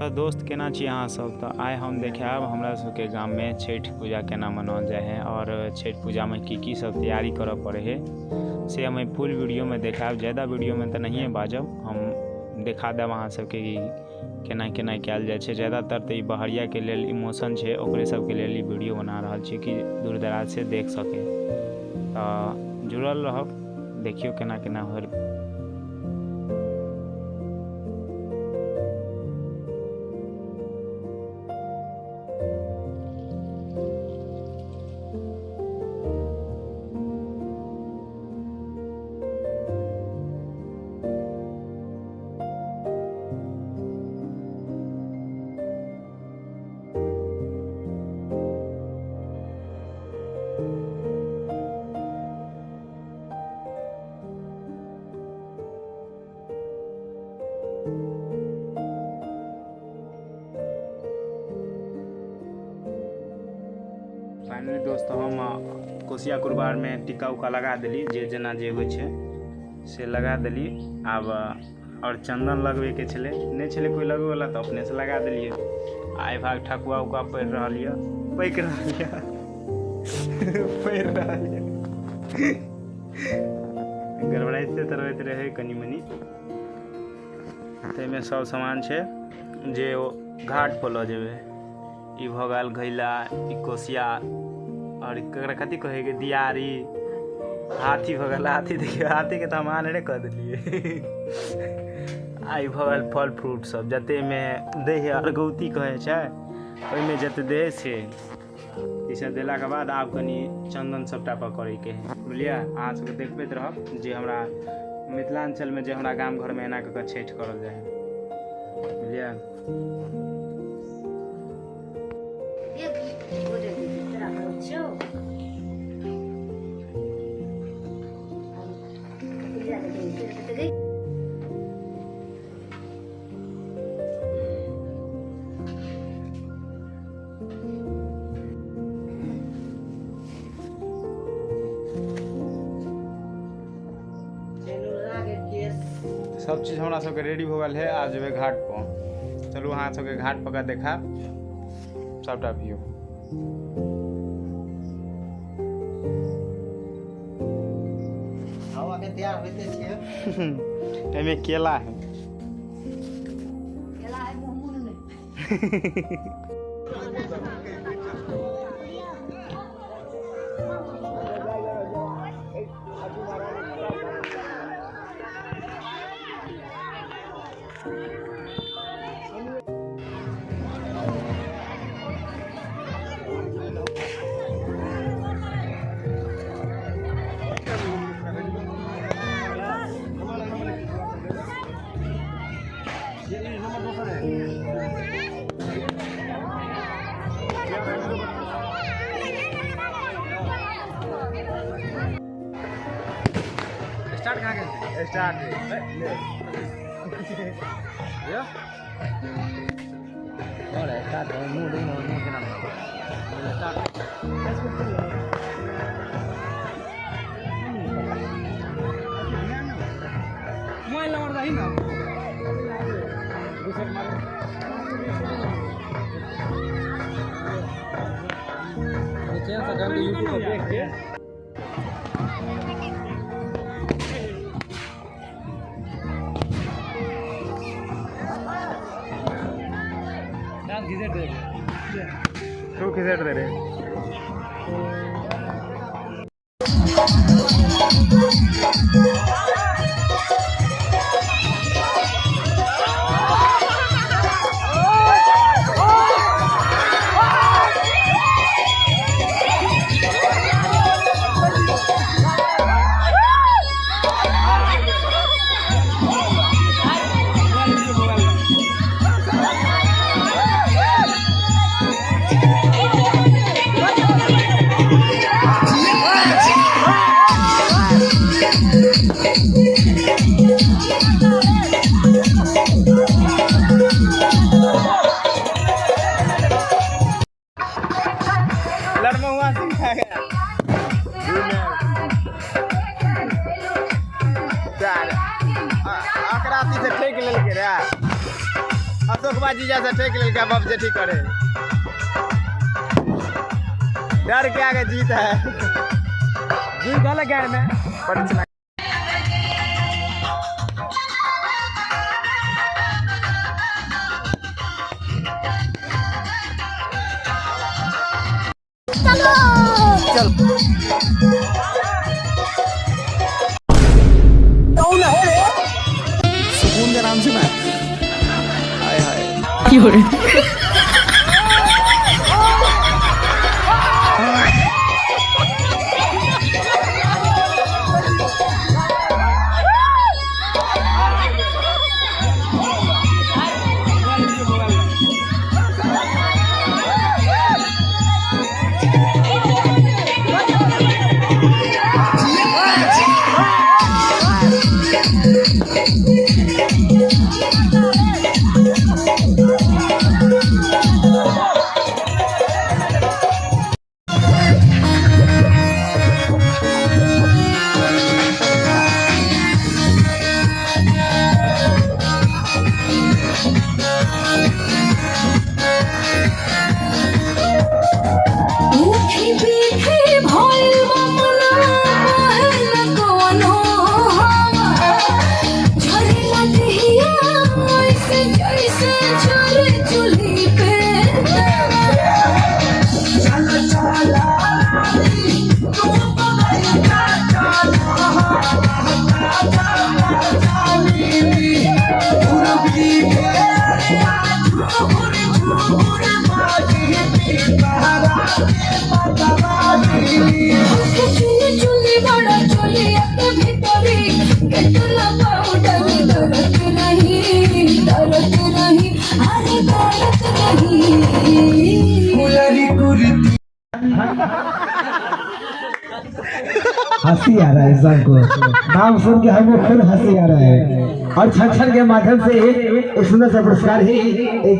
तऽ दोस्त केना छी अहाँ सब। तऽ आइ हम देखायब हमरा सबके गाममे छठि पूजा केना मनाओल जाइ है आओर छठि पूजामे की की सब तैयारी करऽ पड़ै है से हम एहि फुल वीडियोमे देखायब। ज्यादा वीडियोमे तऽ नहिए बाजब, हम देखा देब अहाँ सबके कि केना केना कयल जाइ छै। ज्यादातर तऽ ई बहरियाके लेल इमोशन छै, ओकरे सबके लेल ई वीडियो बना रहल छी कि दूर दराजसँ देख सकै। तऽ जुड़ल रहब, देखियौ केना केना होइ। फाइनली दोस्त हम कोसिया कुरबारमे टीका उका लगा देली, जे जेना जे होइ छै से लगा देली। आब आओर चन्दन लगबैके छलै, नहि छलै कोइ लगबैवला तऽ अपनेसँ लगा देलियै। आ एहि भाग ठकुआ उकुआ पड़ि रहल यऽ, पकि रहल यऽ, पड़ि रहल यऽ, गड़बड़ाइते तड़बैत रहै कनि मनि। ताहिमे सब सामान छै जे ओ घाट पर लऽ जेबै। ई भऽ गेल घैला, ई कोसिया, आओर ककरा कथी कहैके दियारी, हाथी भऽ गेल। हाथी देखियौ, हाथीके तऽ हम आन्हरे कऽ देलियै। आ ई भऽ गेल फल फ्रूट सब जतेमे दै हइ, अरगौती कहै छै, ओहिमे जते दै हइ से ईसब देलाके बाद आब कनि चन्दन सबटा पर करैके हइ, बुझलियै। अहाँ सबके देखबैत रहब जे हमरा मिथिलाञ्चलमे, जे हमरा गाम घरमे एना कऽ कऽ छठि करल जाइ हइ, बुझलियै। सब चीज हमरा सबके रेडी भऽ गेल है। आब जेबै घाट पर, चलू अहाँ सबके घाट पर देखा सबटा व्यू। हवा के तैयार होते छियै। एहिमे केला है, केला है मुँह मुँह नहि। स्टार्ट कहाँ के? स्टार्ट और स्टार्ट मुँह मुँह मुँह केना स्टार्ट? मोबाइल नंबर दही ना। चैन से कर यूट्यूब पर देख के। तू खिसट दे रे। भतीजा से ठेक लेलकै, बाप जेठी करे डर के आगे जीत है। जी गलत गए में। बड़। चल। सुकून के नाम से ना, हाय हाय। उखी बिखी भइल बमला पहल कोनो हवा झरेला देहिया ऐसे जैसे झरे चुल्ही पे तवा। चुली चुली बड़ा चुली के भीतरी केतला पाउडर दरत नहीं, दरत नहीं, अरे दरत नहीं। हंसी आ रहा है सबको, नाम सुन के हमको खुद हंसी आ रहा है। और छन छन के माध्यम से एक सुंदर सा पुरस्कार ही एक